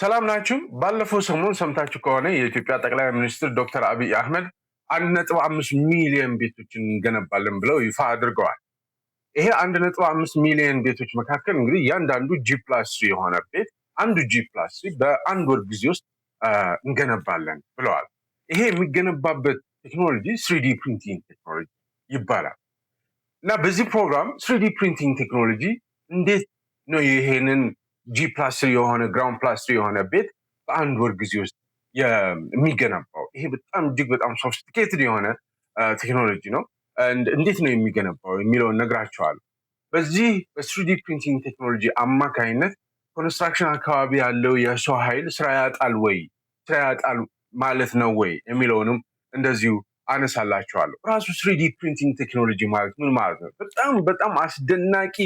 ሰላም ናችሁ? ባለፈው ሰሞን ሰምታችሁ ከሆነ የኢትዮጵያ ጠቅላይ ሚኒስትር ዶክተር አብይ አህመድ 1.5 ሚሊዮን ቤቶችን እንገነባለን ብለው ይፋ አድርገዋል። ይሄ 1.5 ሚሊዮን ቤቶች መካከል እንግዲህ እያንዳንዱ G+3 የሆነ ቤት፣ አንዱ G+3 በአንድ ወር ጊዜ ውስጥ እንገነባለን ብለዋል። ይሄ የሚገነባበት ቴክኖሎጂ 3D printing ቴክኖሎጂ ይባላል። እና በዚህ ፕሮግራም 3D printing ቴክኖሎጂ እንዴት ነው ይሄንን G+3 የሆነ፣ ground +3 የሆነ ቤት በአንድ ወር ጊዜ ውስጥ የሚገነባው? ይሄ በጣም እጅግ በጣም sophisticated የሆነ ቴክኖሎጂ ነው። እንዴት ነው የሚገነባው የሚለውን ነግራችኋለሁ። በዚህ በ 3D printing ቴክኖሎጂ አማካኝነት construction አካባቢ ያለው የሰው ኃይል ስራ ያጣል ወይ፣ ስራ ያጣል ማለት ነው ወይ የሚለውንም እንደዚሁ አነሳላችኋለሁ። ራሱ 3D printing ቴክኖሎጂ ማለት ምን ማለት ነው? በጣም በጣም አስደናቂ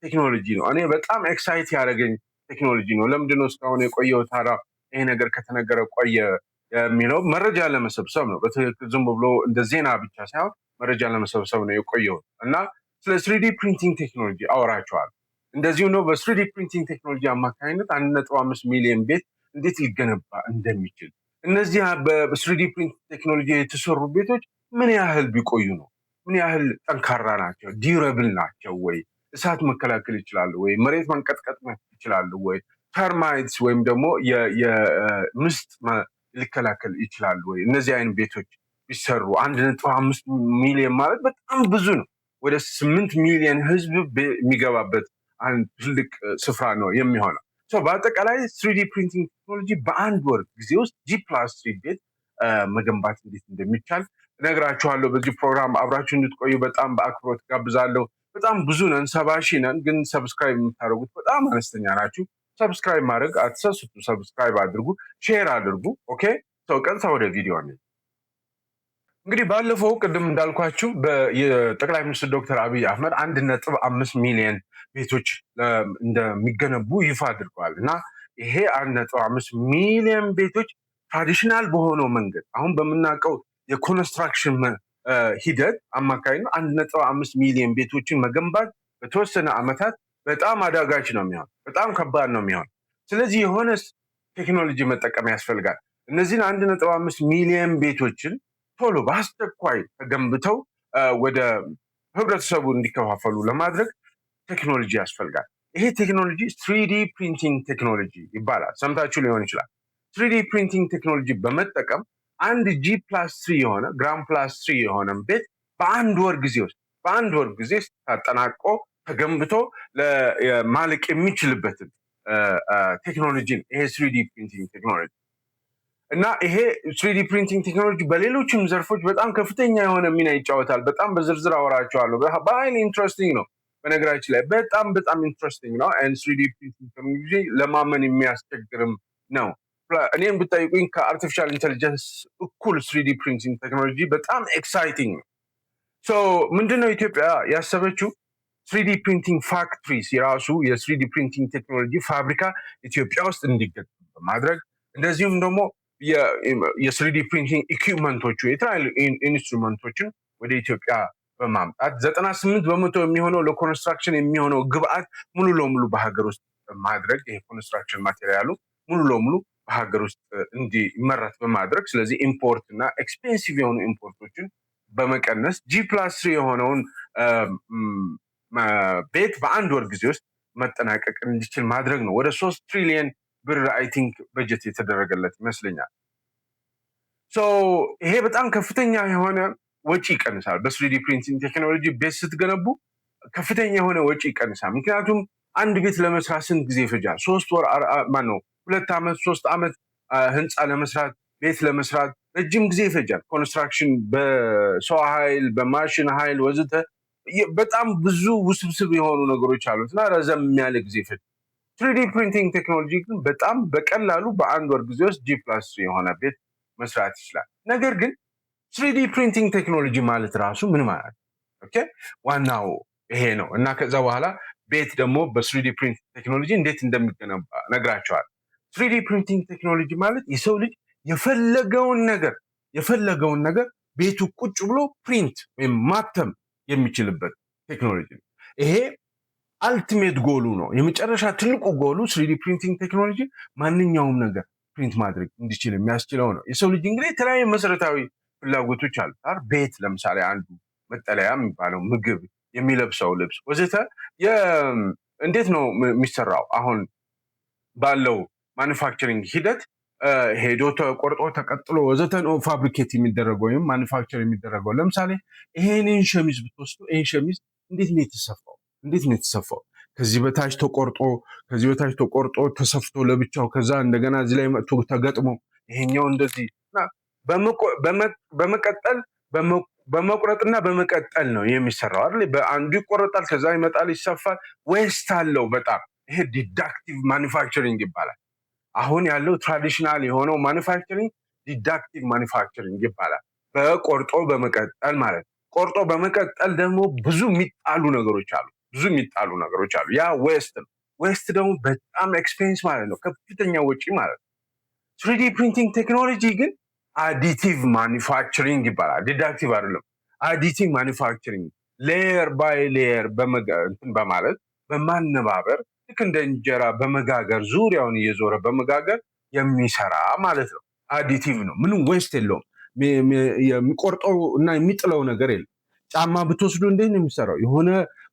ቴክኖሎጂ ነው። እኔ በጣም excite ያደረገኝ ቴክኖሎጂ ነው። ለምንድነው እስካሁን የቆየው ታዲያ? ይሄ ነገር ከተነገረ ቆየ የሚለው መረጃ ለመሰብሰብ ነው። በትክክል ዝም ብሎ እንደ ዜና ብቻ ሳይሆን መረጃ ለመሰብሰብ ነው የቆየው እና ስለ 3D printing ቴክኖሎጂ አወራችኋለሁ። እንደዚሁ ነው በ 3D printing ቴክኖሎጂ አማካኝነት 1.5 ሚሊዮን ቤት እንዴት ሊገነባ እንደሚችል፣ እነዚህ በ 3D print ቴክኖሎጂ የተሰሩ ቤቶች ምን ያህል ቢቆዩ ነው? ምን ያህል ጠንካራ ናቸው? Durable ናቸው ወይ? እሳት መከላከል ይችላሉ ወይ? መሬት መንቀጥቀጥ ይችላሉ ወይ? Termites ወይም ደግሞ የምስጥ ሊከላከል ይችላሉ ወይ? እነዚህ አይነት ቤቶች ቢሰሩ 1.5 ሚሊዮን ማለት በጣም ብዙ ነው። ወደ 8 ሚሊዮን ህዝብ የሚገባበት አንድ ትልቅ ስፍራ ነው የሚሆነው። በአጠቃላይ 3D printing ቴክኖሎጂ በአንድ ወር ጊዜ ውስጥ G+3 ቤት መገንባት እንዴት እንደሚቻል እነግራችኋለሁ። በዚህ ፕሮግራም አብራችሁ እንድትቆዩ በጣም በአክብሮት ጋብዛለሁ። በጣም ብዙ ነን፣ 70,000 ነን፣ ግን subscribe የምታደርጉት በጣም አነስተኛ ናችሁ። Subscribe ማድረግ አትሰስቱ። Subscribe አድርጉ፣ share አድርጉ። Okay፣ so ቀጥታ ወደ ቪዲዮ ነው። እንግዲህ ባለፈው ቅድም እንዳልኳችሁ የጠቅላይ ሚኒስትር ዶክተር አብይ አህመድ 1.5 ሚሊዮን ቤቶች እንደሚገነቡ ይፋ አድርገዋል። እና ይሄ 1.5 ሚሊዮን ቤቶች traditional በሆነው መንገድ፣ አሁን በምናውቀው የ construction ሂደት አማካኝነት 1.5 ሚሊዮን ቤቶችን መገንባት በተወሰነ ዓመታት በጣም አዳጋች ነው የሚሆን፣ በጣም ከባድ ነው የሚሆን። ስለዚህ የሆነ ቴክኖሎጂ መጠቀም ያስፈልጋል። እነዚህን 1.5 ሚሊዮን ቤቶችን ቶሎ በአስቸኳይ ተገንብተው ወደ ህብረተሰቡ እንዲከፋፈሉ ለማድረግ ቴክኖሎጂ ያስፈልጋል። ይሄ ቴክኖሎጂ 3D printing ቴክኖሎጂ ይባላል። ሰምታችሁ ሊሆን ይችላል። 3D printing ቴክኖሎጂ በመጠቀም አንድ G+3 የሆነ፣ ground +3 የሆነ ቤት በአንድ ወር ጊዜ ውስጥ ተጠናቆ ተገንብቶ ማለቅ የሚችልበትን ቴክኖሎጂ ነው ይሄ 3D printing ቴክኖሎጂ። እና ይሄ 3D printing ቴክኖሎጂ በሌሎችም ዘርፎች በጣም ከፍተኛ የሆነ ሚና ይጫወታል። በጣም በዝርዝር አወራችኋለሁ። በጣም interesting ነው። በነገራችን ላይ በጣም በጣም interesting ነው። 3D printing ቴክኖሎጂ ለማመን የሚያስቸግርም ነው። እኔም ብጠይቁኝ ከ artificial intelligence እኩል 3D printing ቴክኖሎጂ በጣም exciting ነው። So ምንድነው ኢትዮጵያ ያሰበችው? 3D printing factories፣ የራሱ የ 3D printing ቴክኖሎጂ ፋብሪካ ኢትዮጵያ ውስጥ እንዲገጠም በማድረግ፣ እንደዚሁም ደግሞ የ 3D printing equipment ኦቹ፣ የተለያዩ instrument ኦችን ወደ ኢትዮጵያ በማምጣት፣ 98% የሚሆነው ለ construction የሚሆነው ግብአት ሙሉ ለሙሉ በሀገር ውስጥ ማድረግ፣ ይሄ construction material ኡ ሙሉ ለሙሉ በሀገር ውስጥ እንዲመረት በማድረግ፣ ስለዚህ import እና expensive የሆኑ import ኦችን በመቀነስ G+3 የሆነውን ቤት በአንድ ወር ጊዜ ውስጥ መጠናቀቅ እንዲችል ማድረግ ነው። ወደ 3 ትሪሊየን ብር I think በጀት የተደረገለት ይመስለኛል። ይሄ በጣም ከፍተኛ የሆነ ወጪ ይቀንሳል። በ 3D printing ቴክኖሎጂ ቤት ስትገነቡ ከፍተኛ የሆነ ወጪ ይቀንሳል። ምክንያቱም አንድ ቤት ለመስራት ስንት ጊዜ ይፈጃል? 3 ወር፣ ማነው 2 ዓመት፣ 3 ዓመት ህንፃ ለመስራት፣ ቤት ለመስራት ረጅም ጊዜ ይፈጃል። Construction በሰው ኃይል፣ በማሽን ኃይል ወዘተ በጣም ብዙ ውስብስብ የሆኑ ነገሮች አሉት እና ረዘም ያለ ጊዜ ይፈጃል። 3D printing ቴክኖሎጂ ግን በጣም በቀላሉ በአንድ ወር ጊዜ ውስጥ G+ የሆነ ቤት መስራት ይችላል። ነገር ግን 3D printing ቴክኖሎጂ ማለት ራሱ ምን ማለት ነው? Okay፣ ዋናው ይሄ ነው። እና ከዛ በኋላ ቤት ደግሞ በ 3D printing ቴክኖሎጂ እንዴት እንደሚገነባ ነግራችኋለሁ። 3D printing ቴክኖሎጂ ማለት የሰው ልጅ የፈለገውን ነገር ቤቱ ቁጭ ብሎ print ወይም ማተም የሚችልበት ቴክኖሎጂ ነው። ይሄ Ultimate goal ኡ ነው። የመጨረሻ ትልቁ goal ኡ 3D printing technology ማንኛውም ነገር print ማድረግ እንዲችል የሚያስችለው ነው። የሰው ልጅ እንግዲህ የተለያዩ መሰረታዊ ፍላጎቶች አሉት አይደል? ቤት ለምሳሌ አንዱ፣ መጠለያ የሚባለው፣ ምግብ፣ የሚለብሰው ልብስ ወዘተ እንዴት ነው የሚሰራው? አሁን ባለው manufacturing ሂደት ሄዶ ተቆርጦ ተቀጥሎ ወዘተ ነው fabricate የሚደረገው ወይም manufacture የሚደረገው። ለምሳሌ ይሄንን ሸሚዝ ብትወስዱ ይሄን ሸሚዝ እንዴት ነው የተሰፋው? እንዴት ነው የተሰፋው? ከዚህ በታች ተቆርጦ፣ ከዚህ በታች ተቆርጦ ተሰፍቶ ለብቻው፣ ከዛ እንደገና እዚህ ላይ መጥቶ ተገጥሞ፣ ይሄኛው እንደዚህ በመቀጠል፣ በመቁረጥና በመቀጠል ነው የሚሰራው አይደል? በአንዱ ይቆረጣል፣ ከዛ ይመጣል፣ ይሰፋል። Waste አለው በጣም። ይሄ deductive manufacturing ይባላል። አሁን ያለው traditional የሆነው manufacturing deductive manufacturing ይባላል። በቆርጦ በመቀጠል ማለት ነው። ቆርጦ በመቀጠል ደግሞ ብዙ የሚጣሉ ነገሮች አሉ። ብዙ የሚጣሉ ነገሮች አሉ። ያ waste ነው። Waste ደግሞ በጣም expense ማለት ነው፣ ከፍተኛ ወጪ ማለት ነው። 3D printing technology ግን additive manufacturing ይባላል። Deductive አይደለም። Additive manufacturing layer by layer እንትን በማለት፣ በማነባበር፣ ልክ እንደ እንጀራ በመጋገር፣ ዙሪያውን እየዞረ በመጋገር የሚሰራ ማለት ነው። Additive ነው። ምንም waste የለውም። የሚቆርጠው እና የሚጥለው ነገር የለም። ጫማ ብትወስዱ እንዴት ነው የሚሰራው? የሆነ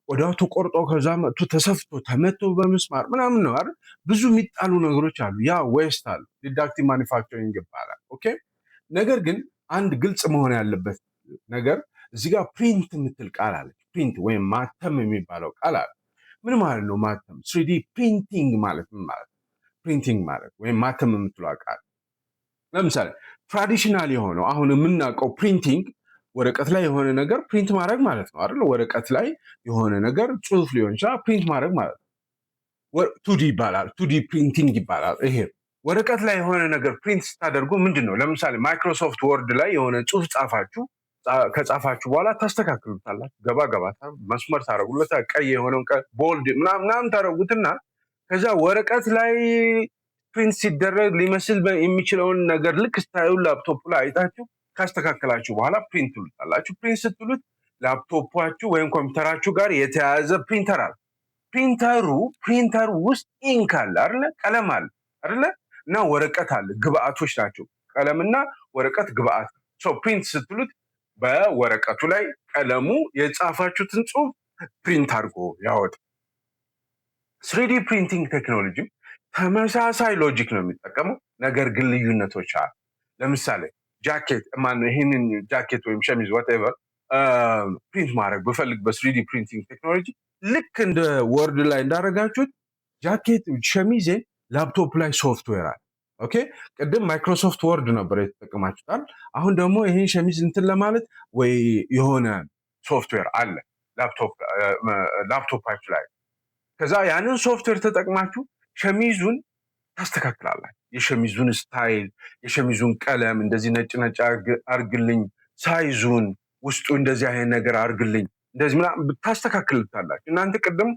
ቆዳው ተቆርጦ፣ ከዛ መጥቶ ተሰፍቶ፣ ተመቶ በምስማር ምናምን ነው አይደል? ብዙ የሚጣሉ ነገሮች አሉ። ያ waste አሉ። Deductive manufacturing ይባላል። Okay። ነገር ግን አንድ ግልጽ መሆን ያለበት ነገር እዚህ ጋር print የምትል ቃል አለች። Print ወይም ማተም የሚባለው ቃል አለ። ምን ማለት ነው ማተም? 3D printing ማለት ምን ማለት ነው? Printing ማለት ወይም ማተም የምትለው ቃል፣ ለምሳሌ traditional የሆነው አሁን የምናውቀው printing ወረቀት ላይ የሆነ ነገር print ማድረግ ማለት ነው አይደል? ወረቀት ላይ የሆነ ነገር፣ ጽሁፍ ሊሆን ይችላል፣ print ማድረግ ማለት ነው። 2D ይባላል። 2D printing ይባላል። ይሄ ወረቀት ላይ የሆነ ነገር print ስታደርጉ ምንድን ነው? ለምሳሌ Microsoft Word ላይ የሆነ ጽሁፍ ጻፋችሁ፣ ከጻፋችሁ በኋላ ታስተካክሉታላችሁ። ገባ ገባ መስመር ታደረጉለት፣ ቀይ የሆነውን bold ምናምን ታደረጉትና ከዛ ወረቀት ላይ print ሲደረግ ሊመስል የሚችለውን ነገር ልክ ስታዩ ላፕቶፕ ላይ አይታችሁ ካስተካከላችሁ በኋላ print ትሉታላችሁ። Print ስትሉት ላፕቶፓችሁ ወይም ኮምፒውተራችሁ ጋር የተያያዘ ፕሪንተር አለ። ፕሪንተሩ ውስጥ ink አለ አይደለ? ቀለም አለ አይደለ? እና ወረቀት አለ። ግብአቶች ናቸው። ቀለምና ወረቀት ግብአት። Print ስትሉት በወረቀቱ ላይ ቀለሙ የጻፋችሁትን ጽሁፍ print አድርጎ ያወጣል። 3D printing technology ም ተመሳሳይ logic ነው የሚጠቀመው፣ ነገር ግን ልዩነቶች አሉ። ለምሳሌ ጃኬት፣ ማነው፣ ይህንን ጃኬት ወይም ሸሚዝ whatever print ማድረግ ብፈልግ በ 3D printing technology ልክ እንደ Word ላይ እንዳደረጋችሁት ጃኬት ሸሚዜን ላፕቶፕ ላይ ሶፍትዌር አለ። Okay፣ ቅድም Microsoft Word ነበር የተጠቀማችሁታል። አሁን ደግሞ ይህን ሸሚዝ እንትን ለማለት ወይ የሆነ ሶፍትዌር አለ ላፕቶፓችሁ ላይ። ከዛ ያንን ሶፍትዌር ተጠቅማችሁ ሸሚዙን ታስተካክላላችሁ። የሸሚዙን style፣ የሸሚዙን ቀለም እንደዚህ ነጭ ነጭ አርግልኝ፣ size ኡን፣ ውስጡ እንደዚህ አይነት ነገር አርግልኝ፣ እንደዚህ ምናምን ታስተካክሉታላችሁ። እናንተ ቅድም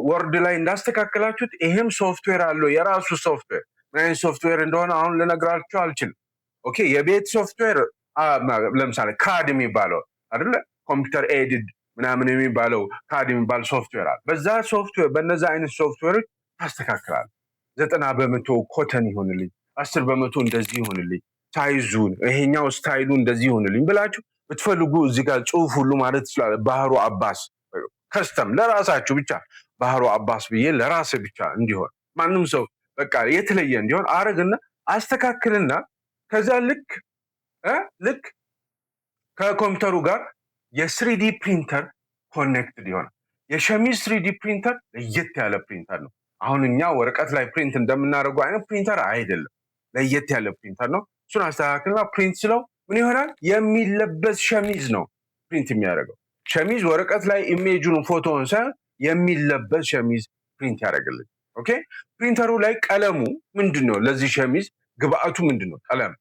Word ላይ እንዳስተካከላችሁት ይሄም ሶፍትዌር አለው፣ የራሱ ሶፍትዌር። ምን አይነት ሶፍትዌር እንደሆነ አሁን ልነግራችሁ አልችልም። Okay፣ የቤት ሶፍትዌር ለምሳሌ CAD የሚባለው አይደለ፣ computer aided ምናምን የሚባለው CAD የሚባል ሶፍትዌር አለ። በዛ ሶፍትዌር፣ በነዛ አይነት ሶፍትዌሮች ታስተካክላል። 90% cotton ይሆንልኝ፣ 10% እንደዚህ ይሆንልኝ፣ size ኡን ይሄኛው style ኡ እንደዚህ ይሆንልኝ ብላችሁ ብትፈልጉ እዚህ ጋር ጽሁፍ ሁሉ ማለት ትችላለ። ባህሩ አባስ custom ለራሳችሁ ብቻ፣ ባህሩ አባስ ብዬ ለራሴ ብቻ እንዲሆን፣ ማንም ሰው በቃ የተለየ እንዲሆን አረግና አስተካክልና ከዛ ልክ ከኮምፒውተሩ ጋር የ 3D printer connected ይሆናል። የሸሚዝ 3D ፕሪንተር ለየት ያለ ፕሪንተር ነው። አሁን እኛ ወረቀት ላይ print እንደምናደርገው አይነት ፕሪንተር አይደለም። ለየት ያለ ፕሪንተር ነው። እሱን አስተካክልና print ስለው ምን ይሆናል? የሚለበስ ሸሚዝ ነው print የሚያደርገው። ሸሚዝ ወረቀት ላይ image ኡን ፎቶውን ሳይሆን የሚለበስ ሸሚዝ print ያደርግልኝ። Okay፣ printer ኡ ላይ ቀለሙ ምንድን ነው? ለዚህ ሸሚዝ ግብአቱ ምንድን ነው? ቀለም፣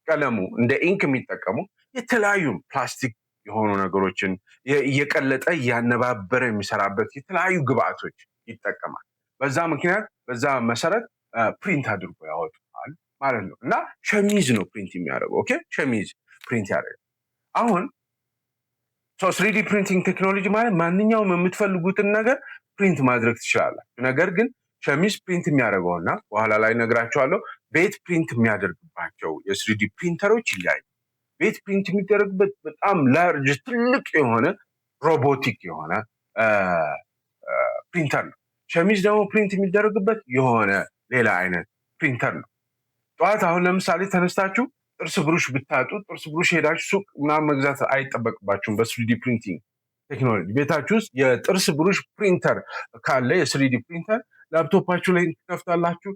ቀለሙ እንደ ink የሚጠቀሙ የተለያዩ ፕላስቲክ የሆኑ ነገሮችን እየቀለጠ እያነባበረ የሚሰራበት የተለያዩ ግብአቶች ይጠቀማል። በዛ ምክንያት በዛ መሰረት print አድርጎ ያወጣል ማለት ነው። እና ሸሚዝ ነው print የሚያደርገው። Okay፣ ሸሚዝ print ያደርጋል። አሁን 3D printing technology ማለት ማንኛውም የምትፈልጉትን ነገር print ማድረግ ትችላላችሁ። ነገር ግን ሸሚዝ print የሚያደርገውና በኋላ ላይ እነግራችኋለሁ፣ ቤት print የሚያደርግባቸው የ 3D printer ኦች ይለያዩ። ቤት print የሚደረግበት በጣም large፣ ትልቅ የሆነ robotic የሆነ ፕሪንተር ነው። ሸሚዝ ደግሞ print የሚደረግበት የሆነ ሌላ አይነት ፕሪንተር ነው። ጠዋት አሁን ለምሳሌ ተነስታችሁ ጥርስ ብሩሽ ብታጡ ጥርስ ብሩሽ ሄዳችሁ ሱቅ ምናምን መግዛት አይጠበቅባችሁም። በ 3D printing technology ቤታችሁ ውስጥ የጥርስ ብሩሽ ፕሪንተር ካለ፣ የ 3D printer laptop ኣችሁ ላይ ትከፍታላችሁ።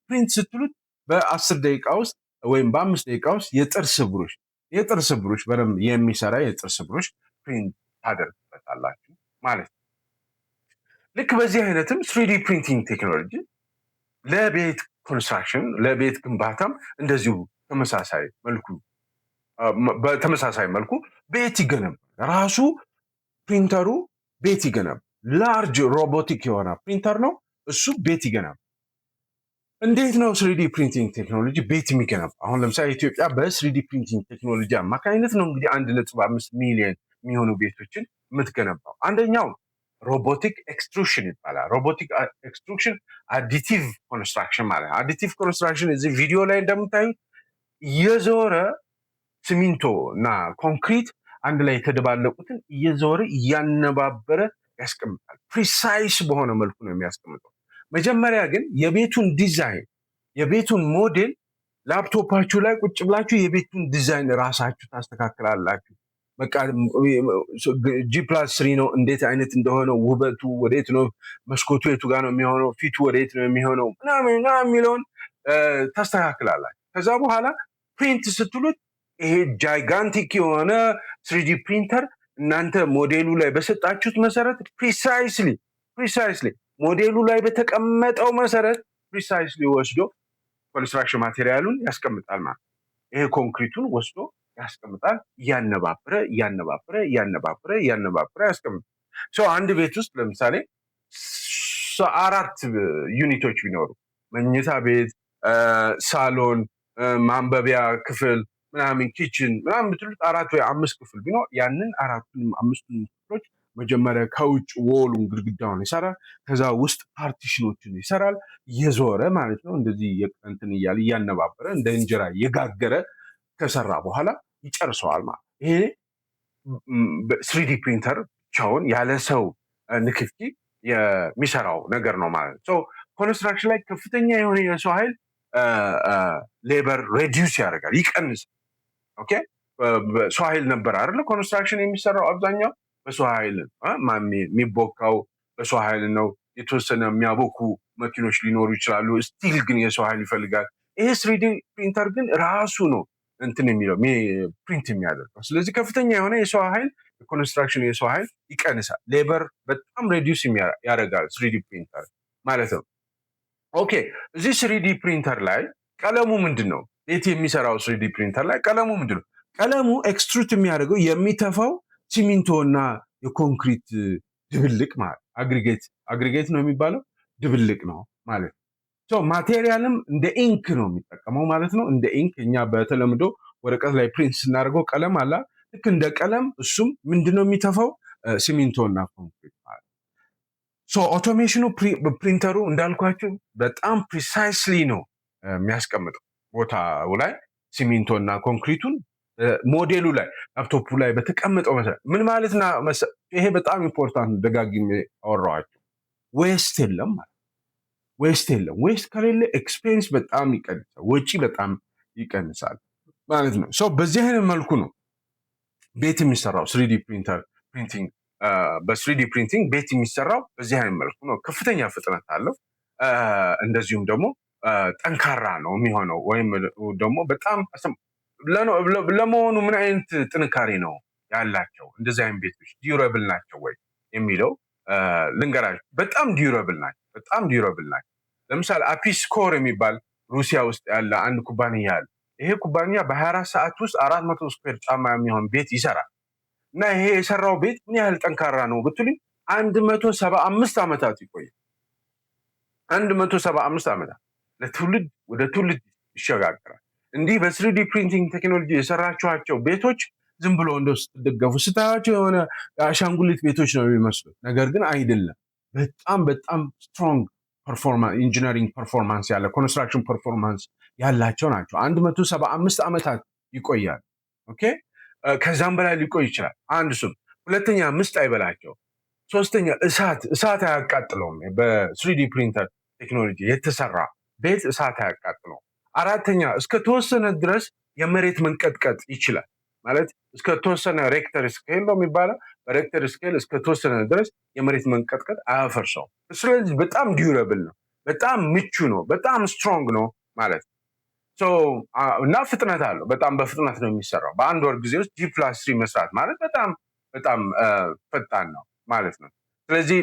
Print ስትሉት በ10 ደቂቃ ውስጥ ወይም በ5 ደቂቃ ውስጥ የጥርስ ብሩሽ፣ በደንብ የሚሰራ የጥርስ ብሩሽ print ታደርጉበታላችሁ ማለት ነው። ልክ በዚህ አይነትም 3D printing technology ለቤት construction፣ ለቤት ግንባታም እንደዚሁ በተመሳሳይ መልኩ ቤት ይገነባል። ራሱ ፕሪንተሩ ቤት ይገነባል። Large robotic የሆነ ፕሪንተር ነው። እሱ ቤት ይገነባል። እንዴት ነው 3D printing technology ቤት የሚገነባ? አሁን ለምሳሌ ኢትዮጵያ በ 3D printing technology አማካኝነት ነው እንግዲህ 1.5 ሚሊዮን የሚሆኑ ቤቶችን የምትገነባው። አንደኛው robotic extrusion ይባላል። Robotic extrusion additive construction ማለት ነው። Additive construction እዚህ ቪዲዮ ላይ እንደምታዩት እየዞረ ሲሚንቶ እና ኮንክሪት አንድ ላይ የተደባለቁትን እየዞረ እያነባበረ ያስቀምጣል። Precise በሆነ መልኩ ነው የሚያስቀምጠው። መጀመሪያ ግን የቤቱን ዲዛይን፣ የቤቱን ሞዴል ላፕቶፓችሁ ላይ ቁጭ ብላችሁ የቤቱን ዲዛይን ራሳችሁ ታስተካክላላችሁ። በቃ G+3 ነው፣ እንዴት አይነት እንደሆነ፣ ውበቱ ወዴት ነው፣ መስኮቱ የቱ ጋር ነው የሚሆነው፣ ፊቱ ወዴት ነው የሚሆነው ምናምን ምናምን የሚለውን ታስተካክላላችሁ። ከዛ በኋላ print ስትሉት ይሄ gigantic የሆነ 3D printer እናንተ ሞዴሉ ላይ በሰጣችሁት መሰረት precisely ሞዴሉ ላይ በተቀመጠው መሰረት precisely ወስዶ construction material ኡን ያስቀምጣል ማለት ነው። ይሄ ኮንክሪቱን ወስዶ ያስቀምጣል። እያነባበረ እያነባበረ እያነባበረ እያነባበረ ያስቀምጣል። So አንድ ቤት ውስጥ ለምሳሌ አራት unit ኦች ቢኖሩ፣ መኝታ ቤት፣ ሳሎን፣ ማንበቢያ ክፍል ምናምን፣ kitchen ምናምን ብትሉት አራት ወይ አምስት ክፍል ቢኖር ያንን አራቱንም አምስቱንም ክፍሎች መጀመሪያ ከውጭ wall ኡን፣ ግድግዳውን ይሰራል። ከዛ ውስጥ partition ኦችን ይሰራል። እየዞረ ማለት ነው። እንደዚህ እንትን እያለ፣ እያነባበረ፣ እንደ እንጀራ እየጋገረ ከሰራ በኋላ ይጨርሰዋል ማለት። ይሄ 3D printer ብቻውን ያለ ሰው ንክኪ የሚሰራው ነገር ነው ማለት ነው። Construction ላይ ከፍተኛ የሆነ የሰው ኃይል labor reduce ያደርጋል፣ ይቀንሳል። Okay፣ በሰው ኃይል ነበር አይደለ? Construction የሚሰራው አብዛኛው በሰው ኃይል፣ የሚቦካው በሰው ኃይል ነው። የተወሰነ የሚያቦኩ መኪኖች ሊኖሩ ይችላሉ። Still ግን የሰው ኃይል ይፈልጋል። ይሄ 3D printer ግን ራሱ ነው እንትን የሚለው፣ print የሚያደርገው። ስለዚህ ከፍተኛ የሆነ የሰው ኃይል፣ የ construction የሰው ኃይል ይቀንሳል። Labor በጣም reduce ያደርጋል 3D printer ማለት ነው። Okay፣ እዚህ 3D printer ላይ ቀለሙ ምንድን ነው? ቤት የሚሰራው 3D printer ላይ ቀለሙ ምንድን ነው? ቀለሙ extrude የሚያደርገው፣ የሚተፋው ሲሚንቶ እና የኮንክሪት ድብልቅ ማለት aggregate ነው የሚባለው፣ ድብልቅ ነው ማለት ነው። Material ም እንደ ink ነው የሚጠቀመው ማለት ነው። እንደ ink፣ እኛ በተለምዶ ወረቀት ላይ print ስናደርገው ቀለም አላ፣ ልክ እንደ ቀለም እሱም ምንድነው የሚተፋው? ሲሚንቶ እና ኮንክሪት ማለት። Automation ኑ ፕሪንተሩ እንዳልኳችሁ በጣም precisely ነው የሚያስቀምጠው ቦታው ላይ ሲሚንቶ እና ኮንክሪቱን ሞዴሉ ላይ፣ ላፕቶፑ ላይ በተቀመጠው መሰረት። ምን ማለት ይሄ በጣም important፣ ደጋግሜ አወራኋቸው። Waste የለም ማለት waste የለም። Waste ከሌለ expense በጣም ይቀንሳል፣ ወጪ በጣም ይቀንሳል ማለት ነው። So በዚህ አይነት መልኩ ነው ቤት የሚሰራው። 3D printer printing በ 3D printing ቤት የሚሰራው በዚህ አይነት መልኩ ነው። ከፍተኛ ፍጥነት አለው። እንደዚሁም ደግሞ ጠንካራ ነው የሚሆነው። ወይም ደግሞ በጣም ለመሆኑ ምን አይነት ጥንካሬ ነው ያላቸው፣ እንደዚህ አይነት ቤቶች durable ናቸው ወይ የሚለው ልንገራችሁ። በጣም durable ናቸው። በጣም durable ናቸው። ለምሳሌ Apis Cor የሚባል ሩሲያ ውስጥ ያለ አንድ ኩባንያ አለ። ይሄ ኩባንያ በ24 ሰዓት ውስጥ 400 square ጫማ የሚሆን ቤት ይሰራል። እና ይሄ የሰራው ቤት ምን ያህል ጠንካራ ነው ብትሉኝ 175 ዓመታት ይቆያል። 175 ዓመታት ለትውልድ ወደ ትውልድ ይሸጋገራል። እንዲህ በ 3D printing technology የሰራችኋቸው ቤቶች ዝም ብሎ እንደው ስትደገፉ ስታያቸው የሆነ አሻንጉሊት ቤቶች ነው የሚመስሉት። ነገር ግን አይደለም። በጣም በጣም strong engineering performance ያለ፣ construction performance ያላቸው ናቸው። 175 ዓመታት ይቆያል። Okay፣ ከዛም በላይ ሊቆይ ይችላል። አንድ እሱም፣ ሁለተኛ ምስጥ አይበላቸው። ሶስተኛ እሳት አያቃጥለውም። በ 3D printer technology የተሰራ ቤት እሳት አያቃጥለውም። አራተኛ እስከ ተወሰነ ድረስ የመሬት መንቀጥቀጥ ይችላል። ማለት እስከ ተወሰነ Richter scale ነው የሚባለው። በ Richter scale እስከ ተወሰነ ድረስ የመሬት መንቀጥቀጥ አያፈርሰውም። ስለዚህ በጣም durable ነው፣ በጣም ምቹ ነው፣ በጣም strong ነው ማለት ነው። እና ፍጥነት አለው። በጣም በፍጥነት ነው የሚሰራው። በአንድ ወር ጊዜ ውስጥ G+3 መስራት ማለት በጣም በጣም ፈጣን ነው ማለት ነው። ስለዚህ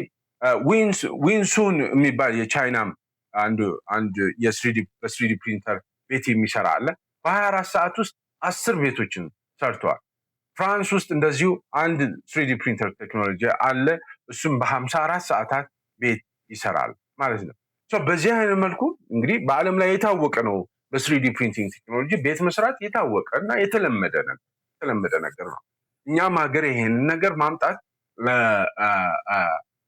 WinSun የሚባል የቻይናም አንድ በ 3D printer ቤት የሚሰራ አለ። በ24 ሰዓት ውስጥ 10 ቤቶችን ሰርተዋል። ፍራንስ ውስጥ እንደዚሁ አንድ 3D printer technology አለ። እሱም በ54 ሰዓታት ቤት ይሰራል ማለት ነው። በዚህ አይነት መልኩ እንግዲህ በዓለም ላይ የታወቀ ነው። በ 3D printing technology ቤት መስራት የታወቀ እና የተለመደ ነገር ነው። እኛም ሀገር ይሄንን ነገር ማምጣት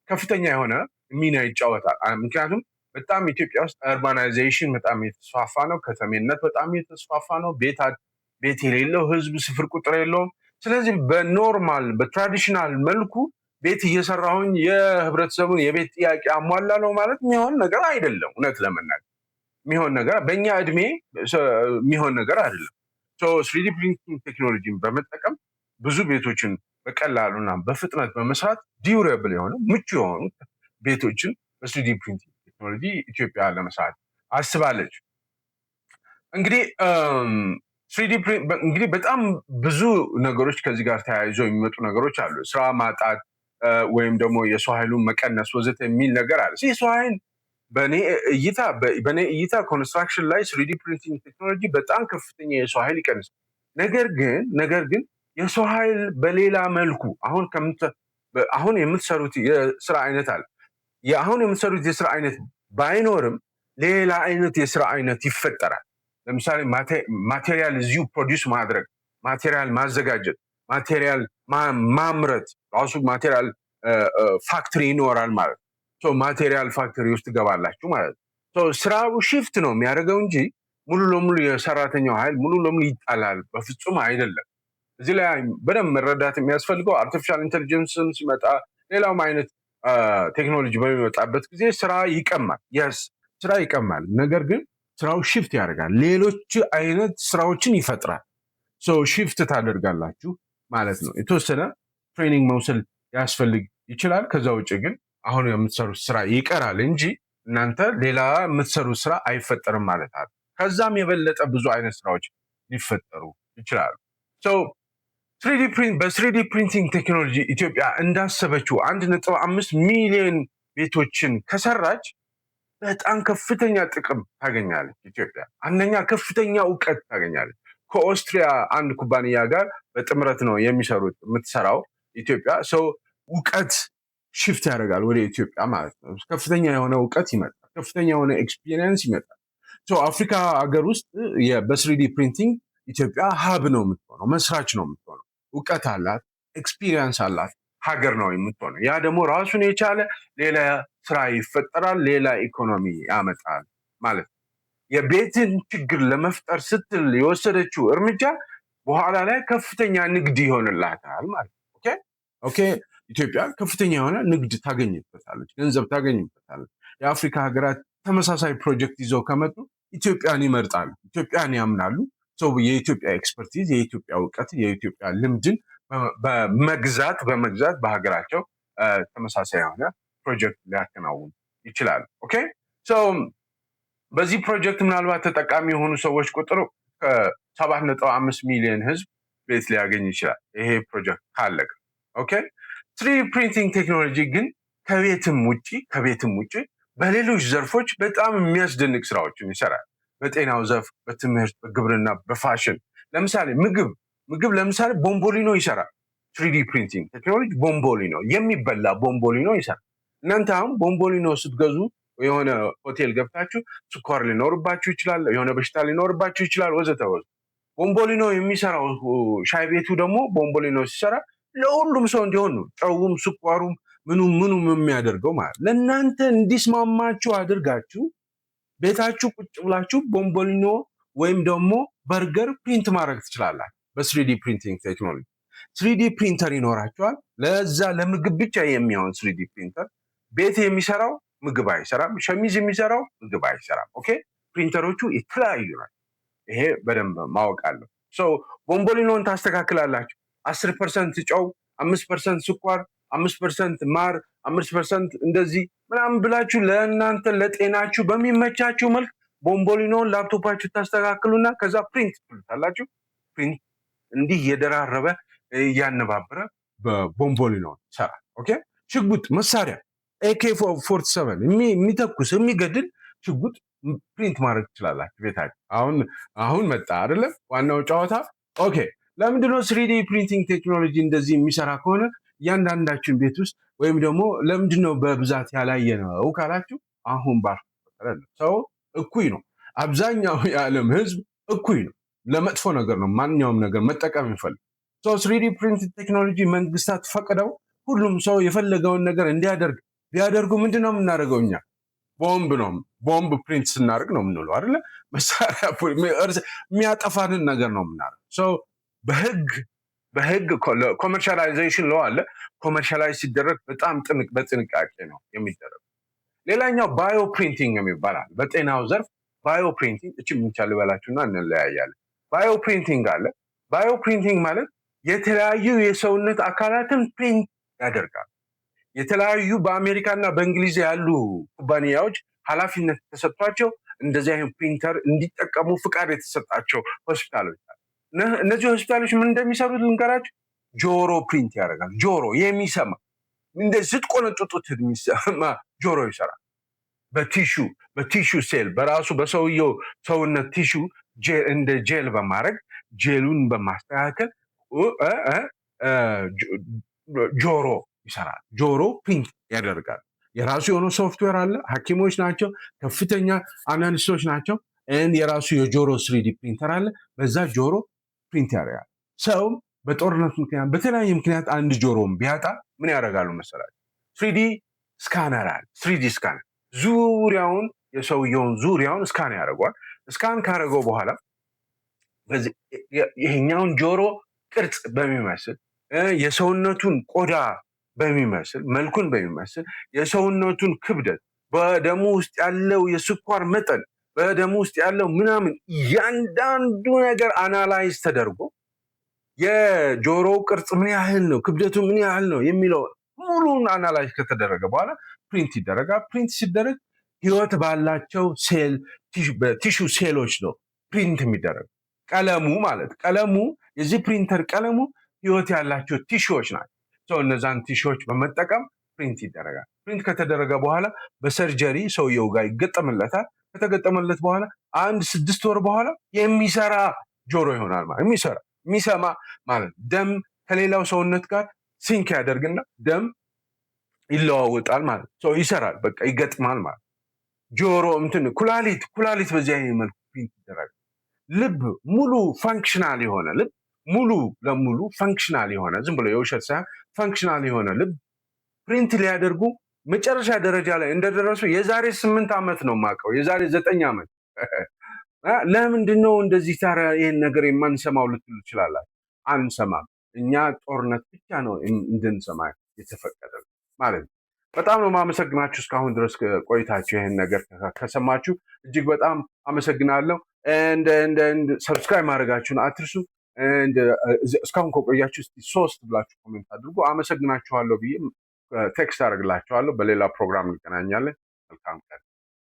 ከፍተኛ የሆነ ሚና ይጫወታል። ምክንያቱም በጣም ኢትዮጵያ ውስጥ urbanization በጣም የተስፋፋ ነው። ከተሜነት በጣም የተስፋፋ ነው። ቤት የሌለው ህዝብ ስፍር ቁጥር የለውም። ስለዚህ በ normal፣ በ traditional መልኩ ቤት እየሰራሁኝ የህብረተሰቡን የቤት ጥያቄ አሟላለሁ ማለት የሚሆን ነገር አይደለም። እውነት ለመናገር የሚሆን ነገር፣ በእኛ እድሜ የሚሆን ነገር አይደለም። 3D printing technology ን በመጠቀም ብዙ ቤቶችን በቀላሉና በፍጥነት በመስራት durable የሆነ፣ ምቹ የሆኑ ቤቶችን በ 3D printing technology ኢትዮጵያ ለመስራት አስባለች። እንግዲህ 3D እንግዲህ በጣም ብዙ ነገሮች ከዚህ ጋር ተያይዞ የሚመጡ ነገሮች አሉ። ስራ ማጣት ወይም ደግሞ የሰው ኃይሉን መቀነስ ወዘተ የሚል ነገር አለ። የሰው ኃይል በእኔ እይታ construction ላይ 3D printing technology በጣም ከፍተኛ የሰው ኃይል ይቀንሳል። ነገር ግን የሰው ኃይል በሌላ መልኩ አሁን የምትሰሩት የስራ አይነት አለ። አሁን የምትሰሩት የስራ አይነት ባይኖርም ሌላ አይነት የስራ አይነት ይፈጠራል። ለምሳሌ material እዚሁ produce ማድረግ፣ material ማዘጋጀት፣ material ማምረት፣ ራሱ material factory ይኖራል ማለት ነው። Material factory ውስጥ ትገባላችሁ ማለት ነው። ስራው shift ነው የሚያደርገው እንጂ ሙሉ ለሙሉ የሰራተኛው ኃይል ሙሉ ለሙሉ ይጣላል በፍጹም አይደለም። እዚህ ላይ በደንብ መረዳት የሚያስፈልገው artificial intelligence ም ሲመጣ፣ ሌላውም አይነት ቴክኖሎጂ በሚመጣበት ጊዜ ስራ ይቀማል። Yes፣ ስራ ይቀማል። ነገር ግን ስራው shift ያደርጋል። ሌሎች አይነት ስራዎችን ይፈጥራል። Shift ታደርጋላችሁ ማለት ነው። የተወሰነ training መውሰድ ሊያስፈልግ ይችላል። ከዛ ውጭ ግን አሁን የምትሰሩት ስራ ይቀራል እንጂ እናንተ ሌላ የምትሰሩት ስራ አይፈጠርም ማለት አይደለም። ከዛም የበለጠ ብዙ አይነት ስራዎች ሊፈጠሩ ይችላሉ። በ 3D printing technology ኢትዮጵያ እንዳሰበችው 1.5 ሚሊዮን ቤቶችን ከሰራች በጣም ከፍተኛ ጥቅም ታገኛለች ኢትዮጵያ። አንደኛ ከፍተኛ እውቀት ታገኛለች። ከኦስትሪያ አንድ ኩባንያ ጋር በጥምረት ነው የሚሰሩት፣ የምትሰራው ኢትዮጵያ። So እውቀት shift ያደርጋል ወደ ኢትዮጵያ ማለት ነው። ከፍተኛ የሆነ እውቀት ይመጣል። ከፍተኛ የሆነ experience ይመጣል። አፍሪካ ሀገር ውስጥ በ 3D printing ኢትዮጵያ hub ነው የምትሆነው፣ መስራች ነው የምትሆነው። እውቀት አላት፣ experience አላት ሀገር ነው የምትሆነው። ያ ደግሞ ራሱን የቻለ ሌላ ስራ ይፈጠራል፣ ሌላ ኢኮኖሚ ያመጣል ማለት ነው። የቤትን ችግር ለመፍጠር ስትል የወሰደችው እርምጃ በኋላ ላይ ከፍተኛ ንግድ ይሆንላታል ማለት ነው። Okay፣ ኢትዮጵያ ከፍተኛ የሆነ ንግድ ታገኝበታለች፣ ገንዘብ ታገኝበታለች። የአፍሪካ ሀገራት ተመሳሳይ ፕሮጀክት ይዘው ከመጡ ኢትዮጵያን ይመርጣሉ፣ ኢትዮጵያን ያምናሉ። So የኢትዮጵያ expertise፣ የኢትዮጵያ እውቀት፣ የኢትዮጵያ ልምድን በመግዛት በሀገራቸው ተመሳሳይ የሆነ ፕሮጀክት ሊያከናውኑ ይችላሉ። Okay፣ በዚህ ፕሮጀክት ምናልባት ተጠቃሚ የሆኑ ሰዎች ቁጥር ከ7.5 ሚሊዮን ህዝብ ቤት ሊያገኝ ይችላል፣ ይሄ ፕሮጀክት ካለቀ። Okay፣ 3D printing technology ግን ከቤትም ውጭ በሌሎች ዘርፎች በጣም የሚያስደንቅ ስራዎችን ይሰራል። በጤናው ዘርፍ፣ በትምህርት፣ በግብርና፣ በፋሽን። ለምሳሌ ምግብ ለምሳሌ ቦምቦሊኖ ይሰራል። 3D printing technology ቦምቦሊኖ፣ የሚበላ ቦምቦሊኖ ይሰራል። እናንተ አሁን ቦምቦሊኖ ስትገዙ የሆነ ሆቴል ገብታችሁ ስኳር ሊኖርባችሁ ይችላል፣ የሆነ በሽታ ሊኖርባችሁ ይችላል፣ ወዘተ ወዘተ። ቦምቦሊኖ የሚሰራው ሻይ ቤቱ ደግሞ ቦምቦሊኖ ሲሰራ ለሁሉም ሰው እንዲሆን ነው። ጨውም ስኳሩም ምኑም ምኑም የሚያደርገው ማለት ለእናንተ እንዲስማማችሁ አድርጋችሁ ቤታችሁ ቁጭ ብላችሁ ቦምቦሊኖ ወይም ደግሞ በርገር print ማድረግ ትችላላችሁ። በ 3D printing technology 3D printer ይኖራችኋል። ለዛ ለምግብ ብቻ የሚሆን 3D printer። ቤት የሚሰራው ምግብ አይሰራም። ሸሚዝ የሚሰራው ምግብ አይሰራም። Okay፣ printer ኦቹ የተለያዩ ናቸው። ይሄ በደንብ ማወቅ አለብን። So ቦምቦሊኖን ታስተካክላላችሁ። 10% ጨው፣ 5% ስኳር፣ 5% ማር፣ 5% እንደዚህ ምናምን ብላችሁ ለእናንተ ለጤናችሁ በሚመቻችሁ መልክ ቦምቦሊኖን ላፕቶፓችሁ ታስተካክሉና ከዛ print ትሉታላችሁ። Print እንዲህ እየደራረበ እያነባበረ በቦምቦሊኖ ይሰራል። Okay፣ ሽጉጥ መሳሪያ AK-47 የሚተኩስ የሚገድል ሽጉጥ print ማድረግ ትችላላችሁ ቤታችሁ። አሁን አሁን መጣ አይደለም ዋናው ጨዋታ። Okay፣ ለምንድነው 3D printing technology እንደዚህ የሚሰራ ከሆነ እያንዳንዳችን ቤት ውስጥ ወይም ደግሞ ለምንድነው በብዛት ያላየነው ካላችሁ፣ አሁን ባር ሰው እኩይ ነው። አብዛኛው የዓለም ህዝብ እኩይ ነው። ለመጥፎ ነገር ነው ማንኛውም ነገር መጠቀም የሚፈልግ። 3D print technology መንግስታት ፈቅደው ሁሉም ሰው የፈለገውን ነገር እንዲያደርግ ቢያደርጉ ምንድን ነው የምናደርገው እኛ? ቦምብ ነው፣ ቦምብ print ስናደርግ ነው የምንውለው አይደለ? መሳሪያ የሚያጠፋንን ነገር ነው የምናደርገው። በህግ commercialization law አለ። Commercialize ሲደረግ በጣም በጥንቃቄ ነው የሚደረገው። ሌላኛው bioprinting የሚባል አለ። በጤናው ዘርፍ bioprinting፣ እቺ ብቻ ልበላችሁና እንለያያለን። Bioprinting አለ። Bioprinting ማለት የተለያዩ የሰውነት አካላትን print ያደርጋል። የተለያዩ በአሜሪካ እና በእንግሊዝ ያሉ ኩባንያዎች ኃላፊነት ተሰጥቷቸው እንደዚህ አይነት ፕሪንተር እንዲጠቀሙ ፍቃድ የተሰጣቸው ሆስፒታሎች አሉ። እነዚህ ሆስፒታሎች ምን እንደሚሰሩት ልንገራችሁ። ጆሮ print ያደርጋል። ጆሮ የሚሰማ፣ እንደዚህ ስትቆነጥጡት የሚሰማ ጆሮ ይሰራል። በ tissue cell፣ በራሱ በሰውየው ሰውነት tissue እንደ ጄል በማድረግ፣ ጄሉን በማስተካከል ጆሮ ይሰራል። ጆሮ print ያደርጋል። የራሱ የሆነ ሶፍትዌር አለ። ሐኪሞች ናቸው፣ ከፍተኛ analyst ኦች ናቸው። የራሱ የጆሮ 3D printer አለ። በዛ ጆሮ print ያደርጋል። ሰው በጦርነት ምክንያት፣ በተለያየ ምክንያት አንድ ጆሮን ቢያጣ ምን ያደርጋሉ መሰላችሁ? 3D scanner አለ። 3D scanner ዙሪያውን፣ የሰውየውን ዙሪያውን scan ያደርገዋል። Scan ካደረገው በኋላ ይሄኛውን ጆሮ ቅርጽ በሚመስል፣ የሰውነቱን ቆዳ በሚመስል፣ መልኩን በሚመስል፣ የሰውነቱን ክብደት፣ በደሙ ውስጥ ያለው የስኳር መጠን፣ በደሙ ውስጥ ያለው ምናምን እያንዳንዱ ነገር analyze ተደርጎ የጆሮው ቅርጽ ምን ያህል ነው፣ ክብደቱ ምን ያህል ነው የሚለው ሙሉን analyze ከተደረገ በኋላ print ይደረጋል። Print ሲደረግ ህይወት ባላቸው cell፣ tissue ሴሎች ነው print የሚደረግ። ቀለሙ ማለት ቀለሙ የዚህ ፕሪንተር ቀለሙ ህይወት ያላቸው tissue ዎች ናቸው። እነዛን tissue ዎች በመጠቀም print ይደረጋል። Print ከተደረገ በኋላ በ surgery ሰውየው ጋር ይገጠምለታል። ከተገጠመለት በኋላ አንድ 6 ወር በኋላ የሚሰራ ጆሮ ይሆናል፣ ማለት የሚሰራ፣ የሚሰማ ማለት ደም ከሌላው ሰውነት ጋር sync ያደርግና ደም ይለዋወጣል ማለት ነው። ይሰራል፣ በቃ ይገጥማል ማለት። ጆሮ እንትን ኩላሊት በዚህ አይነት መልኩ print ይደረጋል። ልብ፣ ሙሉ functional የሆነ ልብ፣ ሙሉ ለሙሉ functional የሆነ፣ ዝም ብሎ የውሸት ሳይሆን functional የሆነ ልብ print ሊያደርጉ መጨረሻ ደረጃ ላይ እንደደረሱ የዛሬ 8 ዓመት ነው የማውቀው፣ የዛሬ 9 ዓመት። ለምንድን ነው እንደዚህ ታዲያ ይህን ነገር የማንሰማው ልትሉ ትችላላችሁ። አንሰማም። እኛ ጦርነት ብቻ ነው እንድንሰማ የተፈቀደ ማለት ነው። በጣም ነው የማመሰግናችሁ፣ እስካሁን ድረስ ቆይታችሁ ይህን ነገር ከሰማችሁ እጅግ በጣም አመሰግናለሁ። Subscribe ማድረጋችሁን አትርሱ። እስካሁን ከቆያችሁ እስኪ ሶስት ብላችሁ comment አድርጉ። አመሰግናችኋለሁ ብዬ text አደርግላችኋለሁ። በሌላ ፕሮግራም እንገናኛለን። መልካም ቀን።